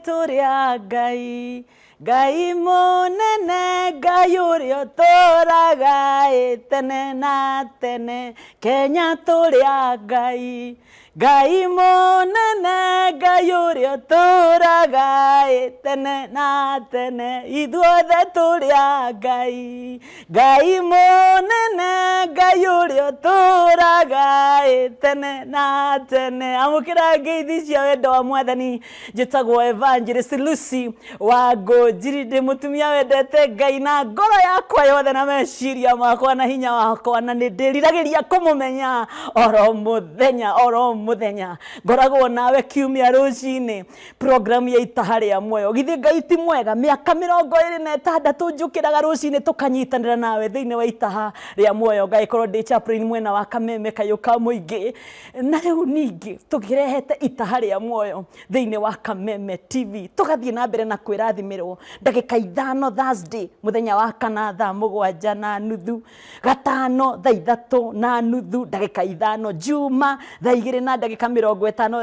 Tũrĩ a Ngai. Ngai mũnene, Ngai ũrĩa ũtũũraga ĩ tene na tene. Kenya tũrĩ a Ngai. Ngai mũnene, Ngai ũrĩa ũtũũraga ĩ tene na tene. Ithuothe tũrĩ a Ngai. Ngai mũnene, Ngai ũrĩa ũtũũraga ĩ tene na tene. Amũkĩra ngeithi cia wendo wa Mwathani. Njĩtagwo Evangelist Lucy wa Ngũnjiri, ndĩ mũtumia wendete Ngai na ngoro yakwa yothe na meciria makwa na hinya wakwa, na nĩ ndĩriragĩria kũmũmenya oro mũthenya oro mũthenya. Ngoragwo nawe kiumia rũcinĩ program ya Itaha rĩa Muoyo. Githĩ Ngai ti mwega? Mĩaka 26 njũkĩraga rũcinĩ tũkanyitanĩra nawe thĩinĩ wa Itaha rĩa Muoyo. Ngagĩkorwo ndĩ chaplain mwena wa Kameme Kayũ ka Mũingĩ. Na rĩu ningĩ tũkĩrehete Itaha rĩa Muoyo thĩinĩ wa Kameme TV, tũgathiĩ na mbere na kwĩrathimĩrwo ndagĩka 5 Thursday, mũthenya wa kana thaa 7:30, gatano thaa 3:30 ndagĩka 5, Juma thaa 2:50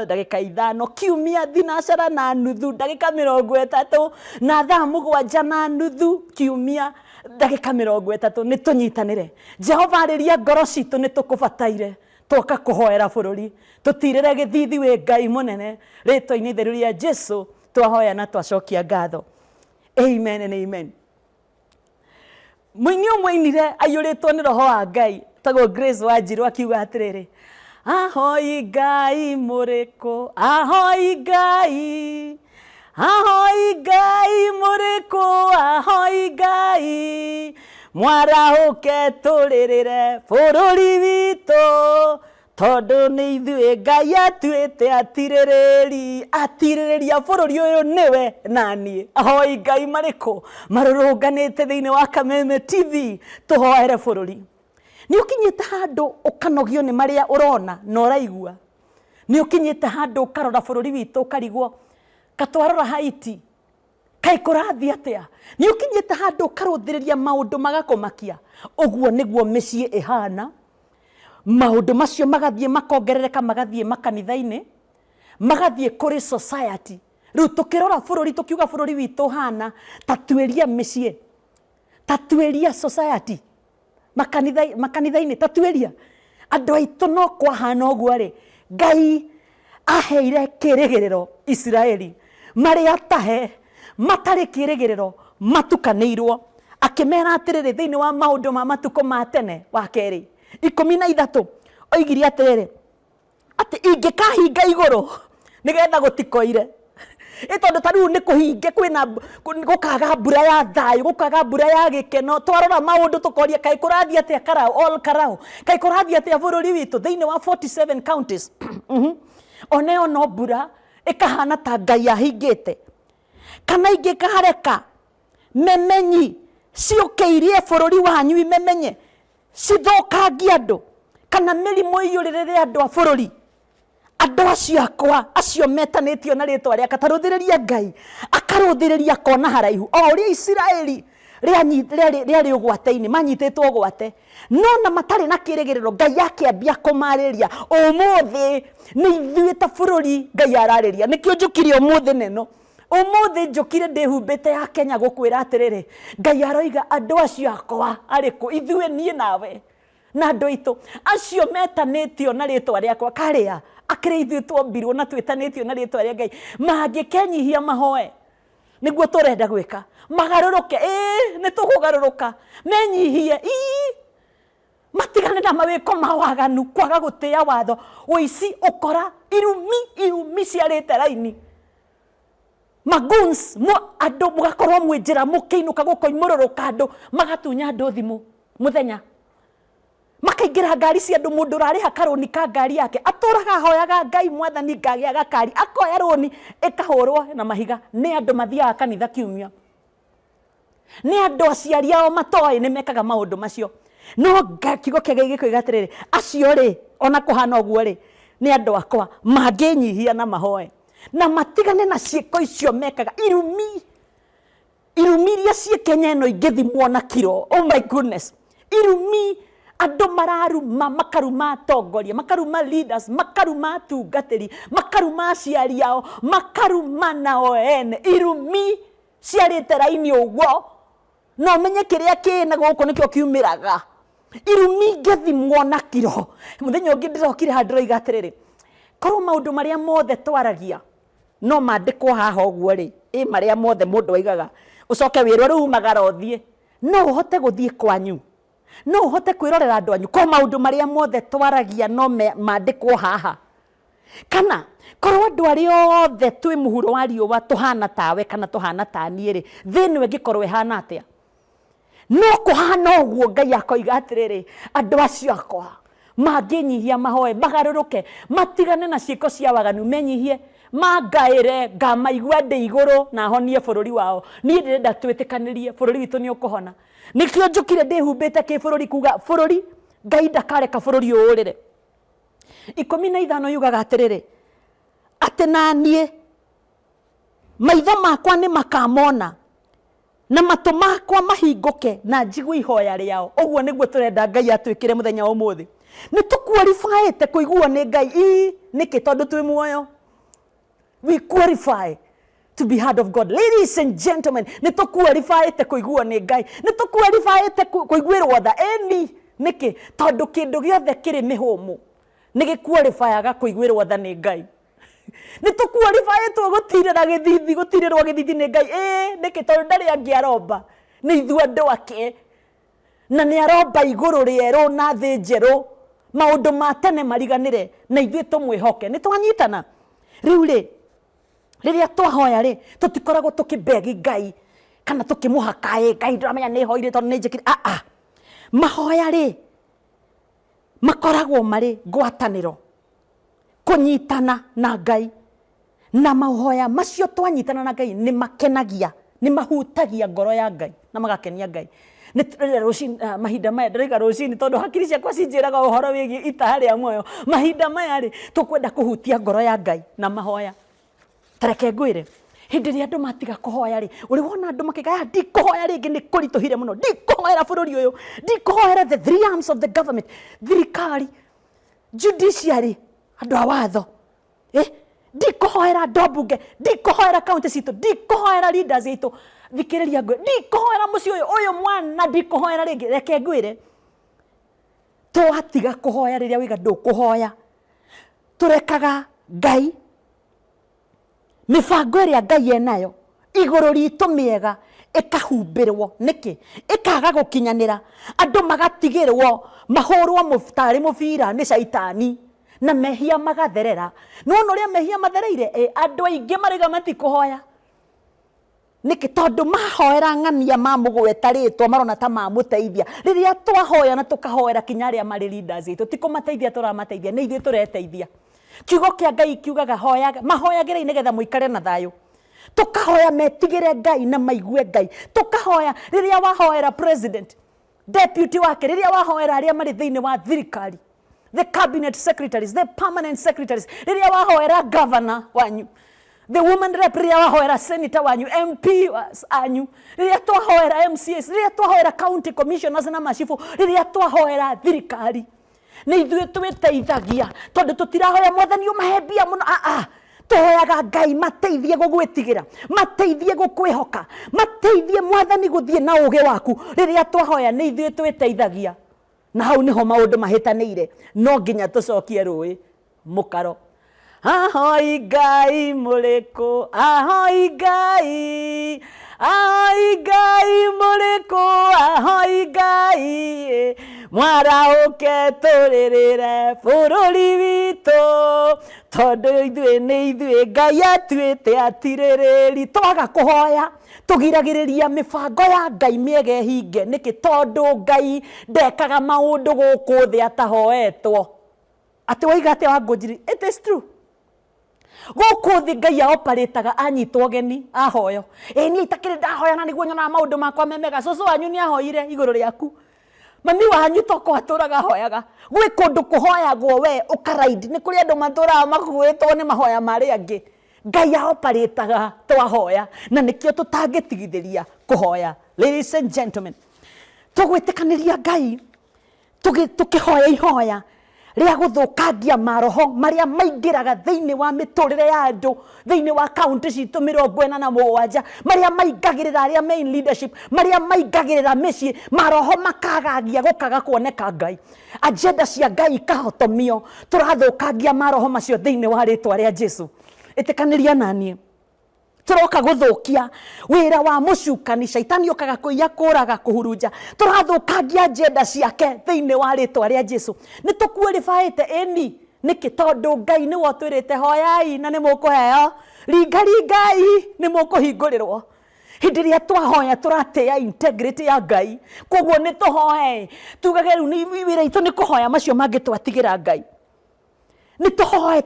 ndagĩka 5, kiumia 9:30 ndagĩka 30, na thaa 7:30 kiumia ndagĩka 30. Nĩ tũnyitanĩre. Jehova arĩria ngoro citũ, nĩ tũkũbataire. Twoka kũhoera bũrũri, tũtirĩre gĩthithi wĩ Ngai mũnene, rĩtwa-inĩ itheru rĩa Jesu twahoya na twacokia ngatho. Amen and amen. Mũini ũmwe ainire aiyũrĩtwo nĩ roho wa Ngai tagwo Grace Wanjiru akiuga atĩrĩrĩ, ahoi Ngai mũrĩkũ, ahoi Ngai, ahoi Ngai mũrĩkũ, ahoi Ngai, mwarahũke tũrĩrĩre bũrũri witũ, tondũ nĩ ithuĩ Ngai atuĩte atirĩrĩri, atirĩrĩria bũrũri ũyũ nĩwe na niĩ. Ahoi Ngai marĩkũ marũrũnganĩte thĩinĩ wa Kameme TV tũhoere bũrũri. Nĩ ũkinyĩte handũ ũkanogio nĩ marĩa ũrona na ũraigua. Nĩ ũkinyĩte handũ ũkarora bũrũri witũ ũkarigwo katwarora Haiti kaĩ kũrathiĩ atĩa. Nĩ ũkinyĩte handũ ũkarũthĩrĩria maũndũ magakũmakia. Ũguo nĩguo mĩciĩ ĩhana. Maũndũ macio magathiĩ makongerereka, magathiĩ makanitha-inĩ, magathiĩ kũrĩ society. Rĩu tũkĩrora bũrũri tũkiuga bũrũri witũ ũhana ta tuĩria mĩciĩ, ta tuĩria society, makanitha-inĩ, ta tuĩria andũ aitũ no kwahana ũguo rĩ, Ngai aheire kĩrĩgĩrĩro Isiraeli marĩ atahe, matarĩ kĩrĩgĩrĩro, matukanĩirwo. Akĩmera atĩrĩrĩ thĩinĩ wa maũndũ ma matukũ ma tene wa kerĩ 13, oigire atĩrĩrĩ, atĩ ingĩkahinga igũrũ nĩgetha gũtikoire. Ĩ tondũ ta rĩu nĩ kũhinge kwĩna gũkaga mbura ya thayũ, gũkaga mbura ya gĩkeno. Twarora maũndũ tũkoria kaĩ kũrathiĩ atĩa Karau, all Karau, kaĩ kũrathiĩ atĩa bũrũri witũ thĩinĩ wa 47 counties. Ona ĩyo no mbura ĩkahana ta Ngai ahingĩte. Kana ingĩkareka memenyi ciũke irie bũrũri wanyu imemenye, cithũkangie andũ, kana mĩrimũ ĩiyũrĩrĩre andũ a bũrũri. Andũ acio akwa, acio metanĩtio na rĩtwa rĩakwa, ta rũthĩrĩria Ngai, akarũthĩrĩria akona haraihu. O ũrĩa Isiraeli rĩarĩ ũgwate-inĩ, manyitĩtwo ũgwate, no na matarĩ na kĩrĩgĩrĩro, Ngai akĩambia kũmarĩria. Ũmũthĩ nĩ ithuĩ ta bũrũri Ngai ararĩria. Nĩkĩo njũkire ũmũthĩ neno. Ũmũthĩ njũkire ndĩhumbĩte ya Kenya gũkwĩra atĩrĩrĩ, Ngai aroiga andũ acio akwa arĩkũ, ithuĩ niĩ nawe na andũ aitũ acio metanĩtio na rĩtwa rĩakwa, karĩa akĩrĩ ithuĩ twombirwo na twĩtanĩtio na rĩtwa rĩa Ngai, mangĩkenyihia mahoe, nĩguo tũrenda gwĩka, magarũrũke, ĩĩ nĩ tũkũgarũrũka, menyihie, ii matigane na mawĩko ma waganu, kwaga gũtĩa watho, ũici, ũkora, irumi, irumi ciarĩte raini. Magoons, andũ mũgakorwo mwĩ njĩra mũkĩinũka gũkoimũrũrũka andũ magatunya andũ thimũ mũthenya, makaingĩra ngari cia andũ, mũndũ ũrarĩha karũni ka ngari yake atũraga ahoyaga Ngai mwathani ngagĩa gakari, akoya rũni ĩkahũrwo na mahiga nĩ andũ mathiaga kanitha kiumia, nĩ andũ aciari ao matoĩ nĩ mekaga maũndũ macio. No kiugo kĩa Ngai gĩkoiga atĩrĩrĩ, acio rĩ ona kũhana ũguo rĩ nĩ andũ akwa mangĩnyihia na mahoe na matigane na ciĩko icio mekaga, irumi, irumi iria ciĩ Kenya ĩno ingĩthimwo na kiro, oh my goodness, irumi. Andũ mararuma, makaruma atongoria, makaruma leaders, makaruma atungatĩri, makaruma aciari ao, makaruma nao ene. Irumi ciarĩte raini ũguo, na ũmenye kĩrĩa kĩ na gũkũ nĩkĩo kiumĩraga. Irumi ingĩthimwo na kiro. Mũthenya ũngĩ ndĩrokire haha ndĩroiga atĩrĩrĩ, korwo maũndũ marĩa mothe twaragia no mandĩkwo haha ũguo rĩ, ĩ marĩa mothe mũndũ oigaga, ũcoke wĩrwo rĩu umagara ũthiĩ, no ũhote gũthiĩ kwanyu? No ũhote kwĩrorera andũ anyu? Korwo maũndũ marĩa mothe twaragia no mandĩkwo haha, kana korwo andũ arĩa othe twĩ mũhuro wa riũa tũhana tawe kana tũhana ta niĩ rĩ, thĩ ĩno ĩngĩkorwo ĩhana atĩa? No kũhana ũguo Ngai akoiga atĩrĩrĩ, andũ acio akwa mangĩnyihia mahoe, magarũrũke, matigane na ciĩko cia waganu, menyihie, mangaĩre, ngamaigua ndĩ igũrũ na honie bũrũri wao. Niĩ ndĩrenda twĩtĩkanĩrie bũrũri witũ nĩ ũkũhona. Nĩkĩo njũkire ndĩhumbĩte kĩbũrũri kuga bũrũri, Ngai ndakareka bũrũri ũyũ ũrĩre. 15 yugaga atĩrĩrĩ, atĩ na niĩ maitho makwa nĩ makamona na matũ makwa mahingũke na njigue ihoya rĩao. Ũguo nĩguo tũrenda Ngai atwĩkĩre mũthenya wa ũmũthĩ. Nĩ tũkuaribaĩte kũiguo nĩ Ngai. Ii, nĩkĩ? Tondũ twĩ muoyo. We qualify to be heard of God. Ladies and gentlemen, nĩ tũkuaribaĩte kũiguo nĩ Ngai. Nĩ tũkuaribaĩte kũiguĩrwo tha. Ĩni, nĩkĩ? Tondũ kĩndũ gĩothe kĩrĩ mĩhũmũ nĩ gĩkuaribayaga kũiguĩrwo tha nĩ Ngai. Nĩ tũkuaribaĩtwo gũtirĩra gĩthithi, gũtirĩrwo gĩthithi nĩ Ngai. Ĩĩ, nĩkĩ? Tondũ ndarĩ angĩ aromba, nĩ ithuĩ andũ ake. Na nĩ aromba igũrũ rĩerũ na thĩ njerũ, maũndũ ma tene mariganĩre na ithuĩ tũmwĩhoke. Nĩ twanyitana? Rĩu rĩ, rĩrĩa twahoya rĩ, tũtikoragwo tũkĩbegi Ngai kana tũkĩmũhaka, ĩ Ngai ndĩramenya nĩ hoire tondũ nĩ njĩkire. Aa, mahoya rĩ makoragwo marĩ ngwatanĩro, kũnyitana na Ngai, na mahoya macio twanyitana na Ngai nĩ makenagia, nĩ mahutagia ngoro ya Ngai na magakenia Ngai. Nĩ tũrĩra rũcinĩ, mahinda maya ndĩroiga rũcinĩ tondũ hakiri ciakwa cinjĩraga ũhoro wĩgiĩ itaha rĩa muoyo. Mahinda maya rĩ, tũkwenda kũhutia ngoro ya Ngai na mahoya. Ta reke ngwĩre, hĩndĩ ĩrĩa andũ matiga kũhoya rĩ, ũrĩ wona andũ makĩga, aya ndikũhoya rĩngĩ nĩ kũritũhire mũno, ndikũhoera bũrũri ũyũ, ndikũhoera the three arms of the government, thirikari, judiciary, andũ a watho, ndikũhoera andũ a mbunge, ndikũhoera county citũ, ndikũhoera leaders aitũ, thikĩrĩria ngwĩre, ndikũhoera mũciĩ ũyũ, ũyũ mwana ndikũhoera rĩngĩ. Reke ngwĩre, twatiga kũhoya rĩrĩa waiga ndũkũhoya, tũrekaga Ngai mĩbango ĩrĩa Ngai enayo igũrũ ritũ mĩega ĩkahumbĩrwo. Nĩkĩ? Ĩkaga gũkinyanĩra, andũ magatigĩrwo mahũrwo tarĩ mũbira nĩ caitani na mehia magatherera. Nĩwona ũrĩa mehia mathereire? Ĩ, andũ aingĩ marauga matikũhoya. Nĩkĩ? Tondũ mahoera ng'ania mamũgweta rĩtwa marona ta mamũteithia. Rĩrĩa twahoya na tũkahoera kinya arĩa marĩ leaders aitũ, ti kũmateithia tũramateithia, nĩ ithuĩ tũreteithia. Kiugo kĩa Ngai kiugaga hoyaga, mahoyagĩrei nĩgetha mũikare na thayũ. Tũkahoya metigĩre Ngai na maigue Ngai. Tũkahoya rĩrĩa wahoera president, deputy wake, rĩrĩa wahoera arĩa marĩ thĩinĩ wa thirikari, the cabinet secretaries, the permanent secretaries, rĩrĩa wahoera governor wanyu, the woman rep, rĩrĩa wahoera senator wanyu, MP anyu, rĩrĩa twahoera MCAs, rĩrĩa twahoera county commissioners na macibu, rĩrĩa twahoera thirikari, nĩ ithuĩ twĩteithagia tondũ tũtirahoya mwathani ũmahe mbia mũno. Aa, tũhoyaga Ngai mateithie gũgwĩtigĩra, mateithie gũkwĩhoka, mateithie mwathani gũthiĩ na ũgĩ waku. Rĩrĩa twahoya nĩ ithuĩ twĩteithagia, na hau nĩho maũndũ mahĩtanĩire. No nginya tũcokie rũĩ mũkaro. Ahoi Ngai mũrĩkũ, ahoi Ngai, ahoi Ngai mũrĩkũ, ahoi Ngai, mwarahũke tũrĩrĩre bũrũri witũ, tondũ ithuĩ nĩ ithuĩ Ngai atuĩte atirĩrĩri. Twaga kũhoya tũgiragĩrĩria mĩbango ya Ngai mĩega ĩhinge. Nĩkĩ? Tondũ Ngai ndekaga maũndũ gũkũ thĩ atahoetwo. Atĩ waiga atĩa Wangũnjiri? It is true. Gũkũ thĩ Ngai aoparĩtaga anyitwo ũgeni ahoyo. Ĩ niĩ itakĩrĩ ndahoya na nĩguo nyonaga maũndũ makwa me mega. Cũcũ wanyu nĩ ahoire igũrũ rĩaku. Mami wanyu toko atũraga ahoyaga. Gwĩ kũndũ kũhoyagwo we ũkaraidi. Nĩ kũrĩ andũ matũraga makuĩtwo nĩ mahoya ma arĩa angĩ. Ngai aoparĩtaga twahoya, na nĩkĩo tũtangĩtigithĩria kũhoya. Ladies and gentlemen, tũgwĩtĩkanĩria Ngai. Tũkĩhoya ihoya rĩa gũthũkangia maroho marĩa maingĩraga thĩinĩ wa mĩtũrĩre ya andũ thĩinĩ wa kaunti citũ 47, marĩa maingagĩrĩra arĩa me in leadership, marĩa maingagĩrĩra mĩciĩ, maroho makagagia gũkaga kuoneka Ngai, agenda cia Ngai ikahotomio. Tũrathũkangia maroho macio thĩinĩ wa rĩtwa rĩa Jesu. Ĩtĩkanĩria naniĩ, tũroka gũthũkia wĩra wa mũcukani. Caitani okaga kũiya, kũraga, kũhurunja. Tũrathũkangia agenda ciake thĩinĩ wa rĩtwa rĩa Jesu. Nĩ tũkuĩrĩbaĩte ĩni nĩkĩ? Tondũ Ngai nĩwe ũtwĩrĩte, "Hoyai na nĩ mũkũheo, ringaringai nĩ mũkũhingũrĩrwo." Hĩndĩ ĩrĩa twahoya, tũratĩa integrity ya Ngai. Koguo nĩ tũhoe, tugage rĩu nĩ wĩra itũ nĩ kũhoya, macio mangĩ twatigĩra Ngai. Nĩ tũhoe,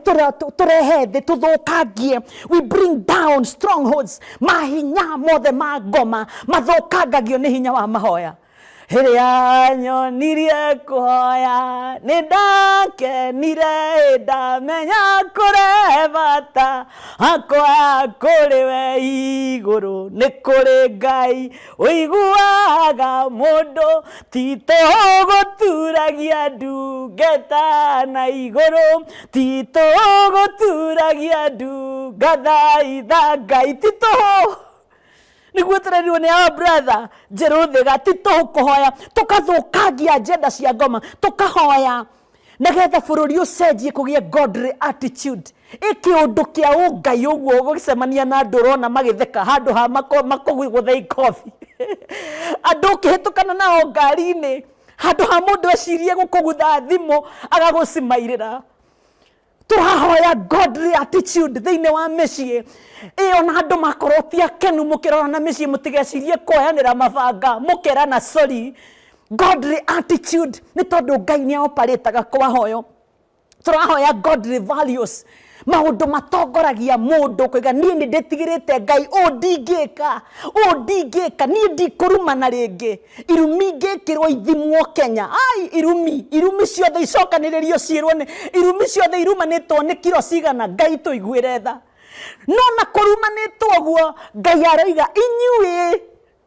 tũrehe thĩ, tũthũkangie. We bring down strongholds, mahinya mothe ma ngoma mathũkangagio nĩ hinya wa mahoya. Rĩrĩa nyonirie kũhoya, nĩ ndakenire, ndamenya kũrehe bata akwa kũrĩ we igũrũ. Nĩ kũrĩ Ngai ũiguaga mũndũ, ti tũgũturagia ndungata na igũrũ, ti tũgũturagia ndungathaitha Ngai, ti tũhũ. Nĩguo tũrerirwo nĩ our brother Njerũthĩga, ti tũhũ kũhoya. Tũkathũkangia agenda cia ngoma, tũkahoya nĩgetha bũrũri ũcenjie, kũgĩe godly attitude, ĩ kĩũndũ kĩa ũngai. Ũguo ũgĩcemania na andũ, ũrona magĩtheka handũ ha makũgũtha ikobi. Andũ ũkĩhĩtũkana nao ngari-inĩ, handũ ha mũndũ ecirie gũkũgutha thimũ, agagũcimairĩra. Tũrahoya godly attitude thĩinĩ wa mĩciĩ ĩyo, na andũ makorwo ti akenu mũkĩrora na mĩciĩ, mũtigecirie kuoyanĩra mabanga, mũkerana sorry. Godly attitude, nĩ tondũ Ngai nĩ oparĩtaga kwahoyo. Tũrahoya godly values, maũndũ matongoragia mũndũ kũiga, "Niĩ nĩ ndĩtigĩrĩte Ngai, ũũ ndingĩka, ũũ ndingĩka, niĩ ndikũrumana rĩngĩ." Irumi ingĩkĩrwo ithimwo Kenya, ai, irumi ciothe icokanĩrĩrio, ciĩrwo nĩ irumi ciothe irumanĩtwo nĩ kiro cigana. Ngai tũiguĩre tha. No na kũrumanĩtwo ũguo, Ngai aroiga, "Inyuĩ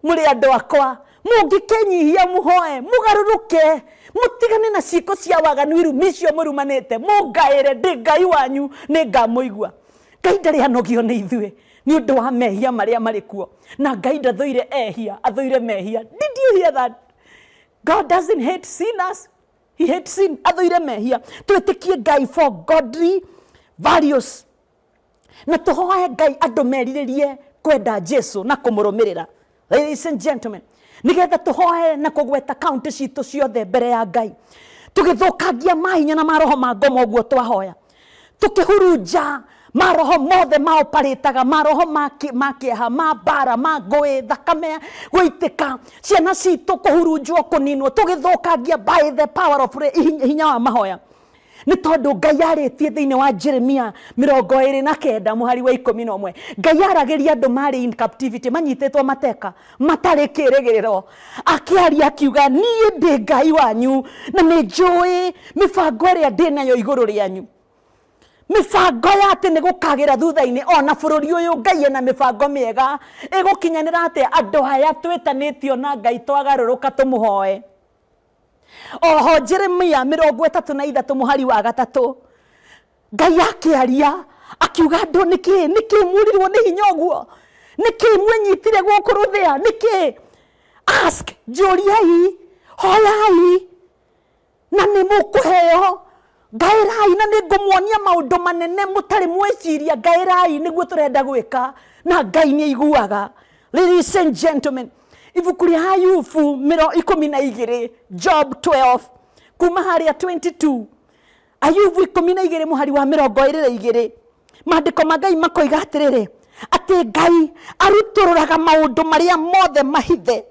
mũrĩ andũ akwa, mũngĩkenyihia, mũhoe, mũgarũrũke, mũtigane na ciĩko cia waganu, irumi icio mũrumanĩte, mũngaĩre, ndĩ Ngai wanyu, nĩ ngamũigua." Ngai ndarĩ anogio nĩ ithuĩ nĩ ũndũ wa mehia marĩa marĩ kuo, na Ngai ndathũire ehia, athũire mehia. Did you hear that? God doesn't hate sinners, he hates sin. Athũire mehia. Twĩtĩkie Ngai for godly values, na tũhoe Ngai andũ merirĩrie kwenda Jesu na kũmũrũmĩrĩra. Ladies and gentlemen, nĩgetha tũhoe na kũgweta kaunti citũ ciothe mbere ya Ngai, tũgĩthũkangia mahinya na maroho ma ngoma. Ũguo twahoya, tũkĩhurunja maroho mothe maoparĩtaga, maroho ma kĩeha, ma mbara, ma ngũĩ, thakame gũitĩka, ciana citũ kũhurunjwo, kũninwo, tũgĩthũkangia by the power of prayer, hinya wa mahoya. Nĩ tondũ Ngai arĩtie thĩinĩ wa Jeremia 29 mũhari wa 11. Ngai aragĩria andũ marĩ in captivity, manyitĩtwo mateka, matarĩ kĩrĩgĩrĩro. Akĩaria akiuga, "Niĩ ndĩ Ngai wanyu, na nĩ njũĩ mĩbango ĩrĩa ndĩ nayo igũrũ rĩanyu, mĩbango ya atĩ nĩ gũkagĩra thutha-inĩ." Ona bũrũri ũyũ, Ngai ena mĩbango mĩega. Ĩgũkinyanĩra atĩa andũ aya twĩtanĩtio na Ngai twagarũrũka tũmũhoe? Oho Jeremia 33 mũhari wa 3, Ngai akĩaria akiuga, "Andũ, nĩkĩ murirwo nĩ hinya ũguo? Nĩkĩ mwenyitire gũkũ rũthĩa? Nĩkĩ? Ask, njũriai, hoyai na nĩ mũkũheo, ngaĩrai na nĩ ngũmuonia maũndũ manene mũtarĩ mweciria. Ngaĩrai." Nĩguo tũrenda gwĩka, na Ngai nĩ aiguaga. Ladies and gentlemen, ibuku rĩa Ayubu 12, Job 12, kuma harĩa 22, Ayubu 12 mũhari wa 22, maandĩko ma Ngai makoiga atĩrĩrĩ, atĩ Ngai arutũrũraga maũndũ marĩa mothe mahithe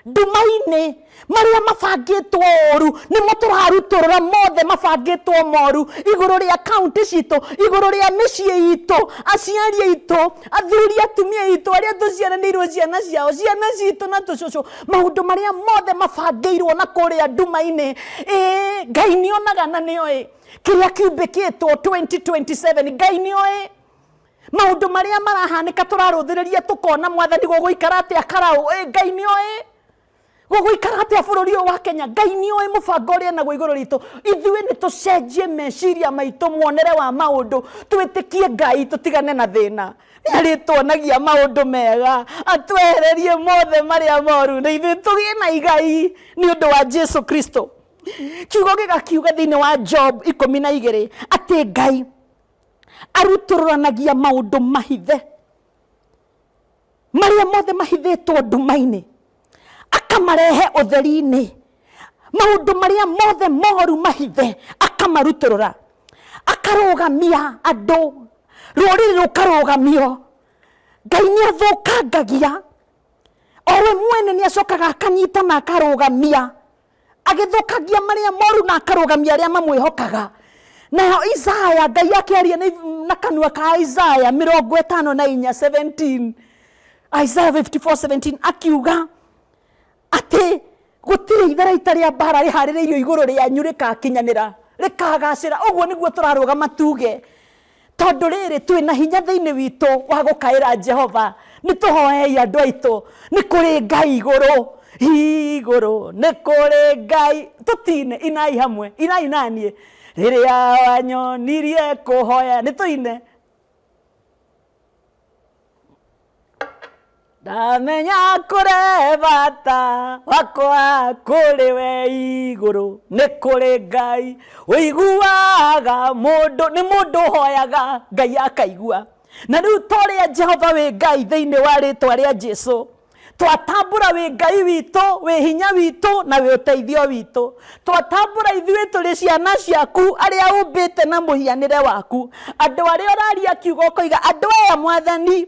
nduma-inĩ, marĩa mabangĩtwo ũru. Nĩmo tũrarutũrũra, mothe mabangĩtwo moru igũrũ rĩa kaunti citũ, igũrũ rĩa mĩciĩ itũ, aciari aitũ, athuri, atumia aitũ, arĩa tũciaranĩirwo ciana ciao, ciana citũ na tũcũcũ, maũndũ marĩa mothe mabangĩirwo na kũrĩa nduma-inĩ. Ĩĩ, Ngai nĩonaga na nĩoĩ kĩrĩa kiumbĩkĩtwo 2027. Ngai nĩoĩ maũndũ marĩa marahanĩka. Tũrarũthĩrĩria tũkona, Mwathani, gũgũikara atĩa karaũ? Ĩ, Ngai nĩoĩ. Gũgũikara atĩa bũrũri ũyũ wa Kenya? Ngai nĩ oĩ mũbango ũrĩa enaguo igũrũ ritũ. Ithuĩ nĩ tũcenjie meciria maitũ, muonere wa maũndũ, twĩtĩkie Ngai, tũtigane na thĩna. Nĩ arĩtuonagia maũndũ mega, atwehererie mothe marĩa moru, na ithuĩ tũgĩe na igai nĩ ũndũ wa Jesu Kristo. Kiugo gĩgakiuga thĩinĩ wa Job 12 atĩ Ngai arutũrũranagia maũndũ mahithe marĩa mothe mahithĩtwo nduma-inĩ, akamarehe ũtheri-inĩ. Maũndũ marĩa mothe moru mahithe akamarutũrũra, akarũgamia andũ, rũrĩrĩ rũkarũgamio. Ngai nĩ athũkangagia, o we mwene nĩ acokaga akanyita na akarũgamia, agĩthũkangia marĩa moru na akarũgamia arĩa mamwĩhokaga. Nayo Isaya, Ngai akĩaria na kanua ka Isaya 54:17, Isaiah 54:17, akiuga atĩ gũtirĩ itharaita rĩa mbara rĩharĩrĩirio igũrũ rĩanyu rĩkakinyanĩra, rĩkagacĩra. Ũguo nĩguo tũrarũgama tuge, tondũ rĩrĩ twĩna hinya thĩinĩ witũ wa gũkaĩra Jehova. Nĩ tũhoei andũ aitũ, nĩ kũrĩ Ngai igũrũ, igũrũ nĩ kũrĩ Ngai. Tũtine, inai hamwe, inai naniĩ, rĩrĩa wanyonirie kũhoya. Nĩ tũine. Ndamenya kũrĩ bata wakwa kũrĩ we igũrũ, nĩ kũrĩ Ngai ũiguaga mũndũ, nĩ mũndũ ũhoyaga Ngai akaigua. Na rĩu ta ũrĩa Jehova wĩ Ngai thĩinĩ wa rĩtwa rĩa Jesu, twatambũra wĩ Ngai witũ, wĩ hinya witũ na wĩ ũteithio witũ. Twatambũra ithuĩ tũrĩ ciana ciaku arĩa ũmbĩte na mũhianĩre waku. Andũ arĩa ũraria kiugo ũkoiga andũ aya Mwathani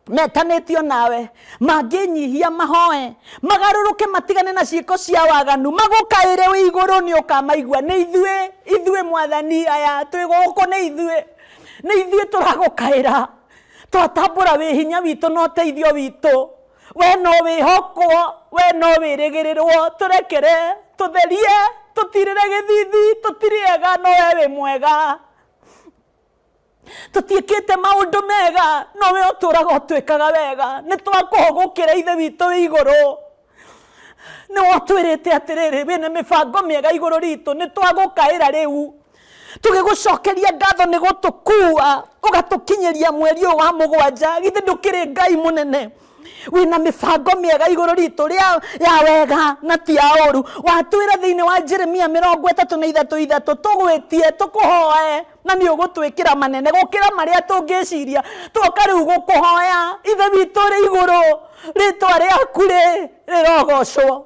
metanĩtio nawe, mangĩnyihia mahoe, magarũrũke matigane na ciĩko cia waganu, magũkaĩre wĩ igũrũ, nĩ ũkamaigua. Nĩ ithuĩ, ithuĩ Mwathani, aya twĩ gũkũ nĩ ithuĩ, nĩ ithuĩ tũragũkaĩra. Twatambũra wĩ hinya witũ na ũteithio witũ. We no wĩhokwo, we no wĩrĩgĩrĩrwo. Tũrekere, tũtherie, tũtirĩre gĩthithi, tũtirĩ ega, no we wĩ mwega. Tũtiĩkĩte maũndũ mega, no we ũtũraga ũtwĩkaga wega. Nĩ twakũhũgũkĩra Ithe witũ wĩ igũrũ. Nĩ wotwĩrĩte atĩrĩrĩ, wĩna mĩbango mĩega igũrũ ritũ, nĩ twagũkaĩra rĩu. Tũgĩgũcokeria ngatho nĩ gũtũkua, ũgatũkinyĩria mweri ũyũ wa mũgwanja. Githĩ ndũkĩrĩ Ngai mũnene? Wĩna mĩbango mĩega igũrũ ritũ rĩa ya wega na ti ya ũru. Watwĩra thĩinĩ wa Jeremia 33:3, tũgwĩtie, tũkũhoe, na nĩ ũgũtwĩkĩra manene gũkĩra marĩa tũngĩciria. Twoka rĩu gũkũhoya, Ithe witũ ũrĩ igũrũ, rĩtwa rĩaku rĩ rĩrogocwo.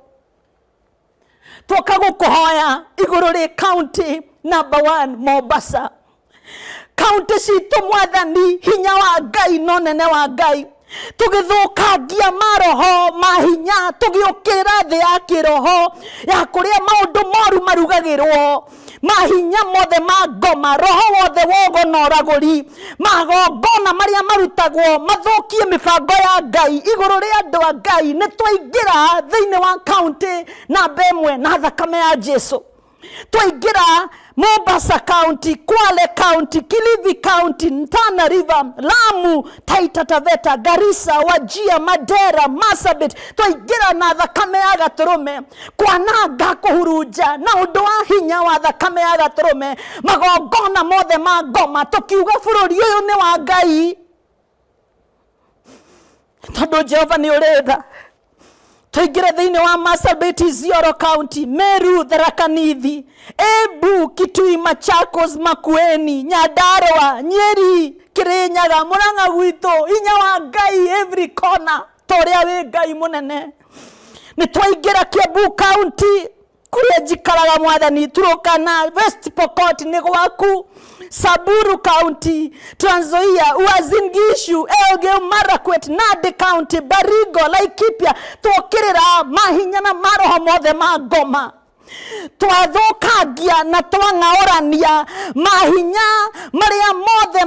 Twoka gũkũhoya igũrũ rĩ county number 1 Mombasa. Kaunti citũ Mwathani, hinya wa Ngai na ũnene wa Ngai, tũgĩthũkangia maroho ma hinya, tũgĩũkĩrĩra thĩ ya kĩroho ya kũrĩa maũndũ moru marugagĩrwo, mahinya mothe ma ngoma, roho wothe wogo na ũragũri, magongona marĩa marutagwo mathũkie mĩbango ya Ngai igũrũ rĩa andũ a Ngai. Nĩ twaingĩra thĩinĩ wa kaunti namba 1 na thakame ya Jesu. Twaingĩra Mombasa County, Kwale County, Kilifi County, Tana River, Lamu, Taita Taveta, Garissa, Wajir, Mandera, Marsabit. Twaingĩra na thakame ya gatũrũme, kwananga, kũhurunja na ũndũ wa hinya wa thakame ya gatũrũme magongona mothe ma ngoma, tũkiuga bũrũri ũyũ nĩ wa Ngai, tondũ Jehova nĩ ũrĩ tha. Tũingĩre thĩinĩ wa Marsabit, Isiolo County, Meru, Tharaka Nithi, Embu, Kitui, Machakos, Makueni, Nyandarua, Nyeri, Kirinyaga, Murang'a gwitũ, hinya wa Ngai every corner, ta ũrĩa wĩ Ngai mũnene. Nĩ twaingĩra Kiambu County, kũrĩa njikaraga Mwathani, Turkana, West Pokot nĩ gwaku, Samburu County, Trans Nzoia, Uasin Gishu, Elgeyo Marakwet, Nandi County, Baringo, Laikipia. Twokĩrĩra mahinya na maroho mothe ma ngoma, twathũkangia na twang'aũrania mahinya marĩa mothe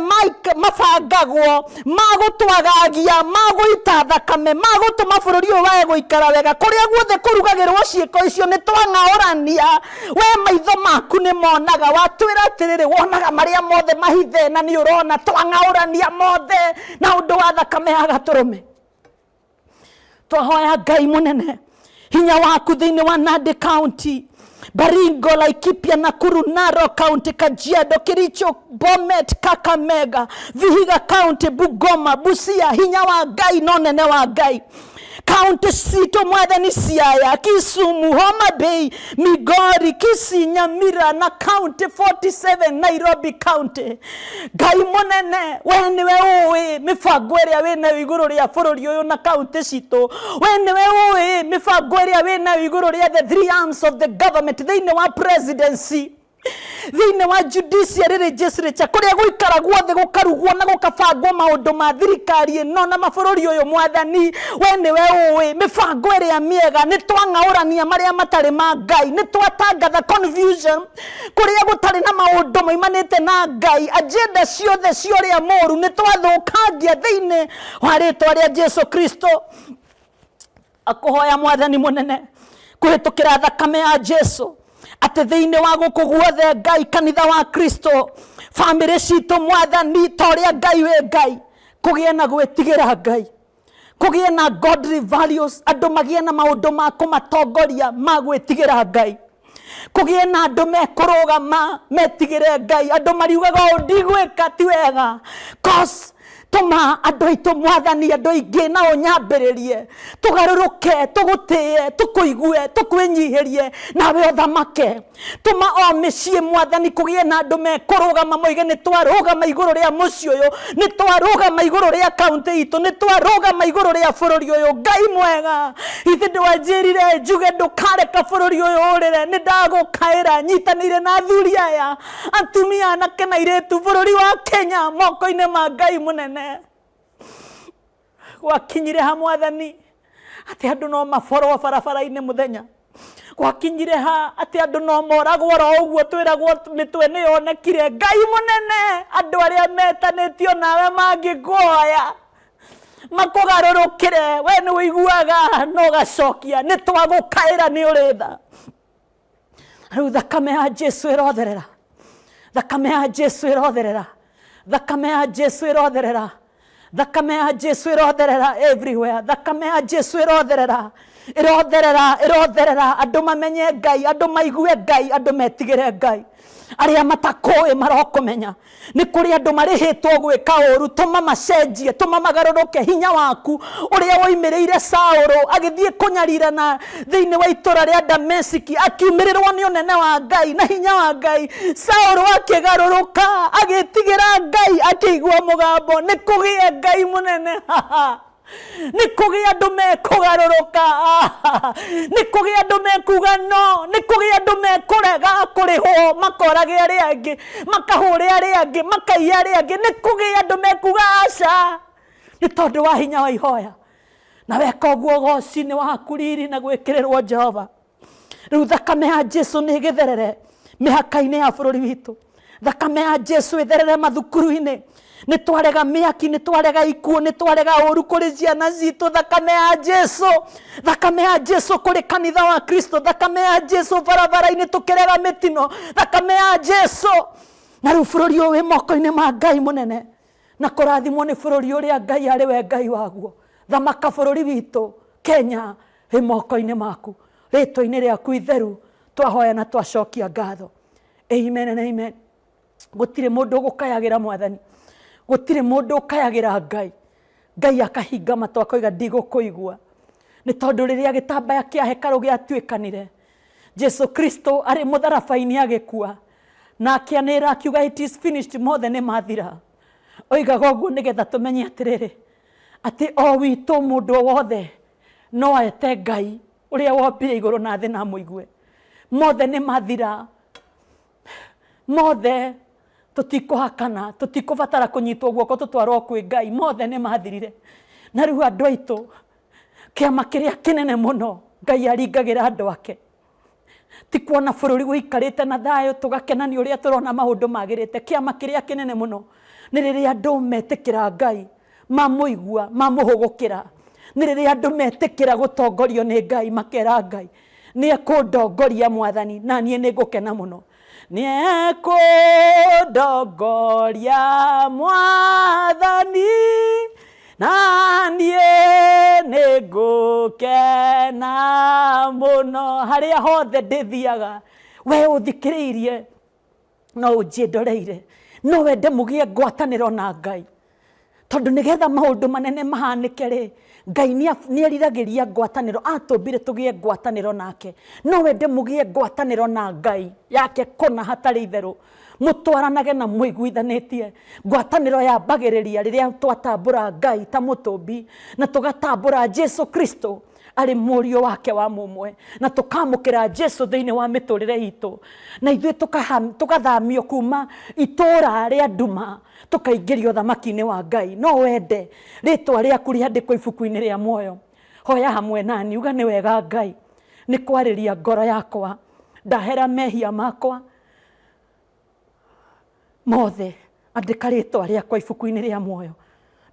mabangagwo ma gũtwagagia, ma gũita thakame, ma gũtũma bũrũri ũyũ wage gũikara wega. Kũrĩa guothe kũrugagĩrwo ciĩko icio nĩ twang'aũrania. We maitho maku nĩ monaga, watwĩra atĩrĩrĩ, wonaga marĩa mothe mahithe na nĩ ũrona. Twang'aũrania mothe na ũndũ wa thakame ya gatũrũme. Twahoya Ngai mũnene, Hinya waku thĩinĩ wa Nandi County, Baringo, Laikipia, Nakuru, Narok County, Kajiado, Kericho, Bomet, Kakamega, Vihiga County, Bungoma, Busia, hinya wa Ngai no nene wa Ngai. Kaunti citũ mwathani, Siaya, Kisumu, Homa Bay, Migori, Kisii, Nyamira na County 47, Nairobi County. Ngai mũnene, we nĩwe ũĩ mĩbango ĩrĩa wĩnayo igũrũ rĩa bũrũri ũyũ na kaunti citũ. We nĩwe ũĩ mĩbango ĩrĩa wĩnayo igũrũ rĩa the three arms of the government, thĩinĩ wa presidency, thĩinĩ wa judiciary, legislature, kũrĩa gũikaragwo thĩ gũkarugwo na gũkabangwo maũndũ ma thirikari ĩno na mabũrũri ũyũ. Mwathani, we nĩwe ũĩ mĩbango ĩrĩa mĩega. Nĩ twang'aũrania marĩa matarĩ ma Ngai, nĩ twatangatha confusion kũrĩa gũtarĩ na maũndũ maimanĩte na Ngai. Agenda ciothe cia ũrĩa mũũru nĩ twathũkangia thĩinĩ wa rĩtwa rĩa Jesu Kristo. Akũhoya, mwathani mũnene, kũhĩtũkĩra thakame ya Jesu, atĩ thĩinĩ wa gũkũ guothe, Ngai, kanitha wa Kristo, bamĩrĩ citũ, mwathani, ta ũrĩa Ngai wĩ Ngai, kũgĩe na gwĩtigĩra Ngai, kũgĩe na godly values, andũ magĩe na maũndũ ma kũmatongoria ma gwĩtigĩra Ngai, kũgĩe na andũ mekũrũgama metigĩre Ngai, andũ mariugaga ũũ ndigwĩka ti wega. Cause tũma andũ aitũ, mwathani, andũ aingĩ na ũnyambĩrĩrie tũgarũrũke, tũgũtĩe, tũkũigue, tũkwĩnyihĩrie nawe ũthamake. Tũma o mĩciĩ, mwathani, kũgĩe na andũ mekũrũgama moige nĩ twarũgama igũrũ rĩa mũciĩ ũyũ, nĩ twarũgama igũrũ rĩa kaunti itũ, nĩ twarũgama igũrũ rĩa bũrũri ũyũ. Ngai mwega, ithe ndwanjĩrire njuge ndũkareka bũrũri ũyũ ũrĩre. Nĩ ndagũkaĩra nyitanĩire na athuri aya, atumia, anake na airĩtu, bũrũri wa Kenya moko-inĩ ma Ngai mũnene. Gwakinyire ha, mwathani, atĩ andũ no maborwo barabara-inĩ mũthenya? Gwakinyire ha atĩ andũ no moragwo oro ũguo twĩragwo mĩtwe nĩ yonekire? Ngai mũnene, andũ arĩa metanĩtio nawe mangĩkũhoya makũgarũrũkĩre, we nĩ ũiguaga na ũgacokia. Nĩ twagũkaĩra, nĩ ũrĩ tha. Rĩu thakame ya Jesu ĩrotherera, thakame ya Jesu ĩrotherera, thakame ya Jesu ĩrotherera, thakame ya Jesu ĩrotherera everywhere. Thakame ya Jesu ĩrotherera, ĩrotherera, ĩrotherera. Andũ mamenye Ngai, andũ maigue Ngai, andũ metigĩre Ngai. Arĩa matakũĩ marokũmenya. Nĩ kũrĩ andũ marĩhĩtwo gwĩka ũru, tũma macenjie, tũma magarũrũke. Hinya waku ũrĩa woimĩrĩire Saũlũ agĩthiĩ kũnyarirana thĩinĩ wa itũra rĩa Damesiki, akiumĩrĩrwo nĩ ũnene wa Ngai na hinya wa Ngai, Saũlũ akĩgarũrũka, agĩtigĩra Ngai, akĩigua mũgambo. Nĩ kũgĩe, Ngai mũnene, nĩ kũgĩa andũ mekũgarũrũka, nĩ kũgĩa andũ mekuga no, nĩ kũgĩa andũ mekũrega kũrĩhwo makorage arĩa angĩ, makahũre arĩa angĩ, makaiya arĩa angĩ. Nĩ kũgĩa andũ mekuga aca, nĩ tondũ wa hinya wa ihoya. Na weka ũguo, ũgoci nĩ waku, riri na gwĩkĩrĩrwo Jehova. Rĩu thakame ya Jesu nĩ ĩgĩtherere mĩhaka-inĩ ya bũrũri witũ, thakame ya Jesu ĩtherere mathukuru-inĩ. Nĩ twarega mĩaki, nĩ twarega ikuũ, nĩ twarega ũru kũrĩ ciana citũ. Thakame ya Jesu, thakame ya Jesu kũrĩ kanitha wa Kristo, thakame ya Jesu barabara-inĩ, tũkĩrega mĩtino, thakame ya Jesu. Na rĩu bũrũri ũyũ wĩ moko-inĩ ma Ngai mũnene, na kũrathimwo nĩ bũrũri ũrĩa Ngai arĩ we Ngai waguo. Thamaka bũrũri witũ Kenya, wĩ moko-inĩ maku. Rĩtwa-inĩ rĩaku itheru twahoya na twacokia ngatho, amen and amen. Gũtirĩ mũndũ ũgũkayagĩra mwathani, gũtirĩ mũndũ ũkayagĩra Ngai, Ngai akahinga matũ akoiga ndigũkũigua. Nĩ tondũ rĩrĩa gĩtambaya kĩa hekarũ gĩatuĩkanire, Jesu Kristo arĩ mũtharaba-inĩ agĩkua na akĩanĩrĩra akiuga, "It is finished," mothe nĩ mathira. Oigaga ũguo nĩgetha tũmenye atĩrĩrĩ, atĩ o witũ mũndũ o wothe no ete Ngai ũrĩa wombire igũrũ na thĩ na amũigue. Mothe nĩ mathira, mothe. Tũtikũhakana, tũtikũbatara kũnyitwo guoko tũtwarwo kwĩ Ngai, mothe nĩ mathirire. Na rĩu andũ aitũ, kĩama kĩrĩa kĩnene mũno Ngai aringagĩra andũ ake ti kuona bũrũri ũikarĩte na thayũ, tũgakena nĩ ũrĩa tũrona maũndũ magĩrĩte. Kĩama kĩrĩa kĩnene mũno nĩ rĩrĩa andũ metĩkĩra Ngai, mamũigua, mamũhũgũkĩra. Nĩ rĩrĩa andũ metĩkĩra gũtongorio nĩ Ngai, makera Ngai nĩ ekũndongoria mwathani, na niĩ nĩ ngũkena mũno. Nĩ ekũndongoria mwathani, na niĩ nĩ. Nĩngũkena mũno harĩa hothe ndĩthiaga. We ũthikĩrĩirie no ũnjĩndoreire, no wende mũgĩe ngwatanĩro na Ngai, tondũ nĩgetha maũndũ manene mahanĩke rĩ, Ngai nĩeriragĩria ngwatanĩro, atũmbire tũgĩe ngwatanĩro nake. No wende mũgĩe ngwatanĩro na Ngai yake kũna hatarĩ itherũ, mũtwaranage na mũiguithanĩtie. Ngwatanĩro yambagĩrĩria rĩrĩa twatambũra Ngai ta mũtũmbi na tũgatambũra Jesu Kristo arĩ mũriũ wake wa mũmwe, na tũkamũkĩra Jesu thĩinĩ wa mĩtũrĩre itũ, na ithuĩ tũgathamio kuma itũra rĩa nduma tũkaingĩrio ũthamaki-inĩ wa Ngai. No wende rĩtwa rĩaku rĩandĩkwo ibuku-inĩ rĩa muoyo? Hoya hamwe nani, uga nĩ wega Ngai nĩ kwarĩria ngoro yakwa, ndahera mehia makwa mothe, andĩka rĩtwa rĩakwa ibuku-inĩ rĩa muoyo,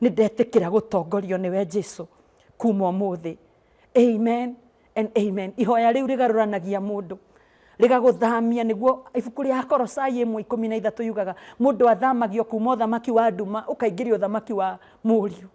nĩ ndetĩkĩra gũtongorio nĩwe Jesu kuma ũmũthĩ. Amen and amen. Ihoya rĩu rĩgarũranagia mũndũ, rĩgagũthamia, nĩguo ibuku rĩa Akorosai 1:13 yugaga mũndũ athamagio kuma ũthamaki wa nduma ũkaingĩrio ũthamaki wa mũriũ.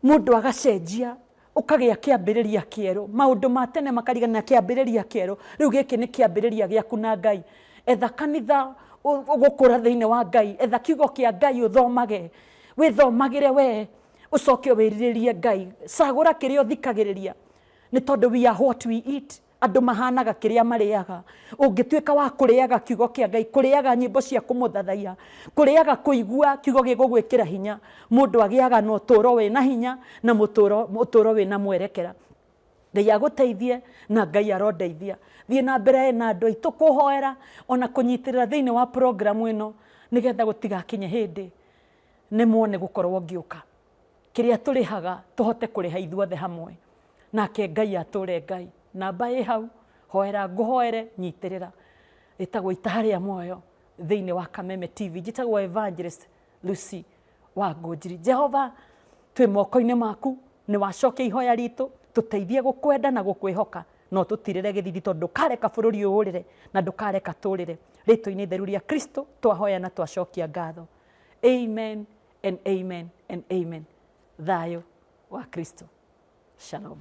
Mũndũ agacenjia, ũkagĩa kĩambĩrĩria kĩerũ, maũndũ ma tene makarigana na kĩambĩrĩria kĩerũ. Rĩu gĩkĩ nĩ kĩambĩrĩria gĩaku na Ngai. Etha kanitha ũgũkũra thĩinĩ wa Ngai, etha kiugo kĩa Ngai ũthomage, wĩthomagĩre we, ũcoke wĩrirĩrie Ngai. Cagũra kĩrĩa ũthikagĩrĩria, nĩ tondũ we are what we eat. Andũ mahanaga kĩrĩa marĩaga. Ũngĩtuĩka wa kũrĩaga kiugo kĩa Ngai, kũrĩaga nyĩmbo cia kũmũthathaiya, kũrĩaga kũigua kiugo gĩgũgwĩkĩra hinya, mũndũ agĩaga na ũtũũro wĩna hinya na ũtũũro wĩna mwerekera. Ngai agũteithie na Ngai arondeithia. Thiĩ na mbere na andũ aitũ kũhoera ona kũnyitĩrĩra thĩinĩ wa programu ĩno, nĩgetha gũtigakinye hĩndĩ nemwo nĩ gũkorwo ngĩũka. Kĩrĩa tũrĩhaga tũhote kũrĩha ithuothe hamwe, nake Ngai atũre Ngai. Namba ĩ hau, hoera ngũhoere, nyitĩrĩra. Ĩtagwo Itaha rĩa Muoyo thĩinĩ wa Kameme TV. Njĩtagwo Evangelist Lucy wa Ngũnjiri. Jehova, twĩ moko-inĩ maku, nĩ wacokia ihoya ritũ, tũteithie gũkwenda na gũkwĩhoka, no tũtirĩre gĩthithi, tondũ ndũkareka bũrũri ũyũ ũrĩre na ndũkareka tũrĩre. Rĩtwa-inĩ itheru rĩa Kristo twahoya na twacokia ngatho. Amen and amen and amen. Thayũ wa Kristo. Shalom.